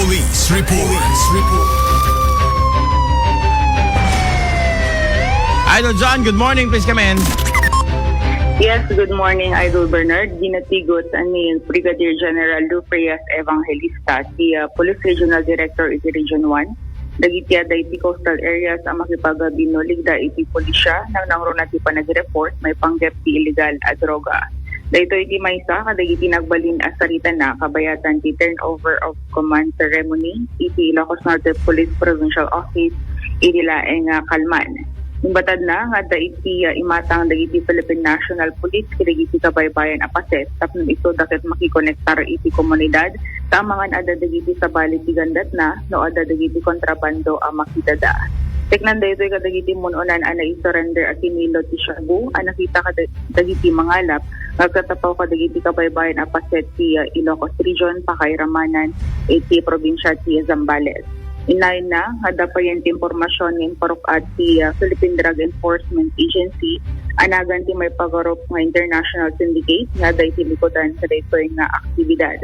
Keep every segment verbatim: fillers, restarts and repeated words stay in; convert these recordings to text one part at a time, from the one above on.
Police Report. Police Report. Idol John, good morning. Please come in. Yes, good morning, Idol Bernard. Ginatigot ni Brigadier General Lou Frias Evangelista, ti uh, Police Regional Director iti Region one. Dagiti adda iti coastal areas a makipagbinuligda iti pulisya, nangnangruna ti panag-report maipanggep ti illegal a droga. Daytoy ti maysa kadagiti nagbalin a saritana kabayatan ti turnover of command ceremony iti Ilocos Norte Police Provincial Office iti laeng nga kalman. Imbatadna nga adda iti uh, imatang dagiti Philippine National Police kadagiti kabaybayan a paset tapno isu da ket makikonektar iti komunidad ta amangan adda dagiti sabali ti gandatna no adda dagiti kontrabando a makitada. Teknan daytoy kadagiti mun-unan a naisurrender a kinilo ti shabu a nakita kada dagiti mangalap nga agtatapaw kadagiti kabaybayan a paset ti uh, Ilocos Region, pakairamanan iti probinsya ti Zambales. Inayna nga adda payen ti impormasyon nga imparuk-at ti uh, Philippine Drug Enforcement Agency a nagan ti maipagarup nga international syndicate nga adda iti likudan kadaytoy nga aktibidad.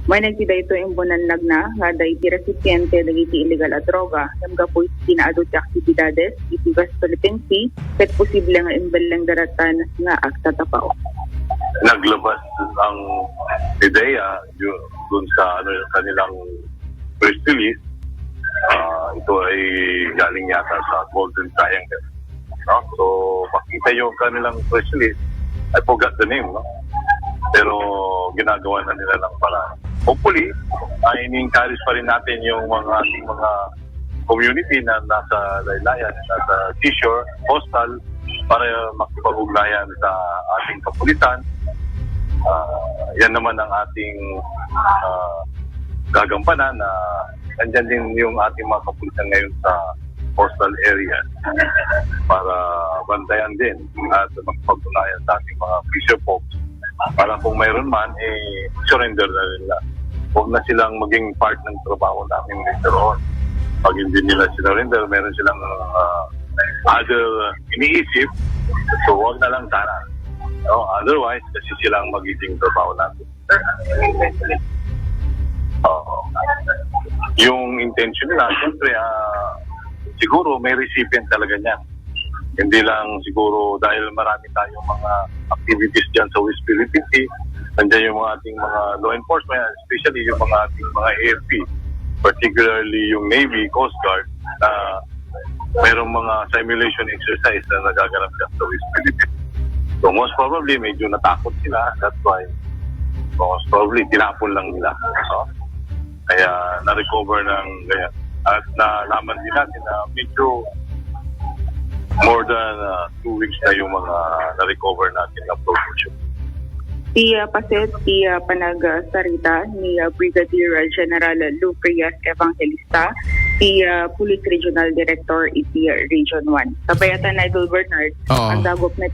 Maynag ti daytoy imbunannagna nga adda iti resipiente dagiti illegal a droga ngem gapu iti kinaadu ti aktibidades iti West Philippine Sea ket posible nga imbelleng daratan nga agtatapaw. Naglabas ang ideya dun sa ano, kanilang press release. Ah, ito ay galing yata sa Golden Triangle. No? So, makita yung kanilang press release. I forgot the name, no? Pero ginagawa na nila ng paraan. Hopefully, uh, ini-encourage pa rin natin yung mga ating mga community na nasa laylayan, nasa seashore, coastal, para makipag-ugnayan sa ating kapulisan. Ah, yan naman ang ating ah, gagampanan na nandyan din yung ating mga kapulisan ngayon sa coastal area para bantayan din at makipag-ugnayan sa ating mga fisher folks para kung mayroon man, eh, surrender na nila. Huwag na silang maging part ng trabaho namin later on. Pag hindi nila sinurrender, meron silang ah, other iniisip, so huwag na lang sana. No? Otherwise, kasi silang magiging trabaho natin. Oo. Yung intention nila, siyempre, ah, siguro may recipient talaga niyan. Hindi lang siguro dahil marami tayong mga activities dyan sa West Philippine Sea. Nandiyan yung mga ating mga law enforcement, especially yung mga ating mga A F P, particularly yung Navy, Coast Guard, na mayroong mga simulation exercise na nagaganap dyan sa West Philippine Sea. So most probably, medyo natakot sila. That's why, most probably, tinapon lang nila. No? Kaya na-recover ng ganyan. At nalaman din natin na medyo more than uh, two weeks na yung mga na-recover natin na provision. Ti uh, paset ti uh, panagsarita ni uh, Brigadier General Lou Frias Evangelista, ti uh, Police Regional Director iti uh, Region one. Kabayatan na Idol Bernard, Oo. Ang dagop na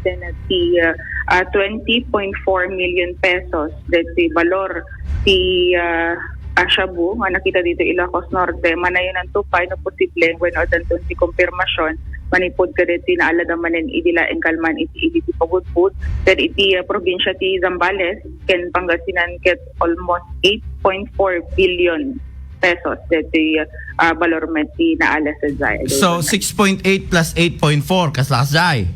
ti uh, uh, twenty point four million pesos deti balor ti uh, uh, shabu nga nakita dito Ilocos Norte, manayon ang tupay no posible wenno addan ti konfirmasyon manipud kadeti naalada manen idi laeng kalman iti idi ti pagudpud ket iti uh, probinsya ti Zambales ken Pangasinan ket almost eight point four billion pesos deti uh, balor met ti naalas sa Zay. So, six point eight plus eight point four, kasla, Zay?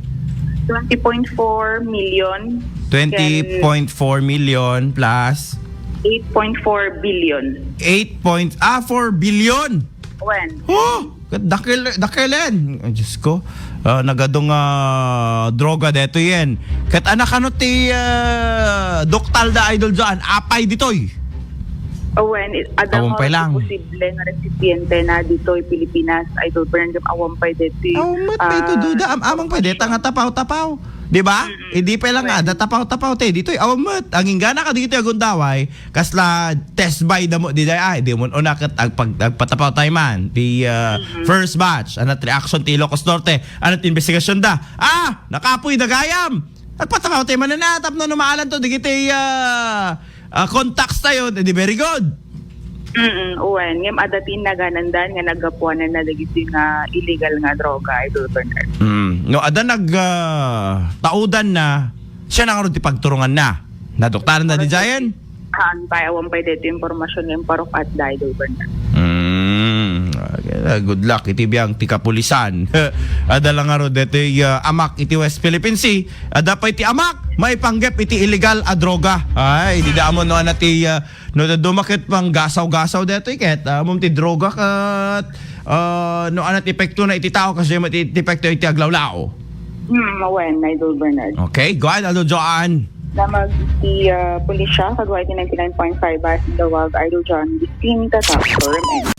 twenty point four million. Twenty point four million plus eight point four billion. Eight point, ah, four billion. When? Oh, dakil, dakilen. Ay, Diyos ko. Ah, nagadong ah, droga deto yan. Ket anak ano ti ah, doktal da Idol John, apay ditoy. When? Adda Awan nga pay lang. Posible nga resipiente na ditoy Pilipinas, Idol Bernard, awan pay deti. Awan met pay ito, duda. Am amang pay deta nga tapaw-tapaw. Di ba? Hindi pa lang nga, da tapaw-tapaw te. Ditoy, awan met. Ang inggana ka dito agundaway, kasla test buy da mo, di day, ay, di mo una ket agpag, agpatapaw tayo man. Di uh, first batch, ano reaction ti Ilocos Norte, ano investigasyon da? Ah, nakapoy da gayam. Agpatapaw tayo man na, tapno numaalan to, digiti uh, uh, contacts tayo, di very good. Mm, uwan. Ngem adda ti naganandan nga naggapuanan na dagiti nga illegal nga droga, Idol Bernard. Mm. No, ada nag uh, taudan na, siya na nga ti pagturungan na. Naduktaran na di Jayan? Haan pay, awan pay dito impormasyon nga parok at da, Idol Bernard. Mm, ah, good luck iti biang ti kapulisan. Adda la ngarud detoy, ah, amak iti West Philippine Sea. Adda pay ti amak maipanggep iti illegal a droga. Ay, dida ammo no ania ti, ah, no dadduma ket panggasaw-gasaw detoy ket, ah, ammom ti droga ket, ah, no ania ti epektona iti tao kas diay met ti epekto iti aglawlaw. Hmm, wen, Idol Bernard. Okay, go ahead, Idol Joanne. Damag ti, ah, pulisya, kadua iti ninety-nine point five Bas Dawag, Idol John, distinta ta, firm and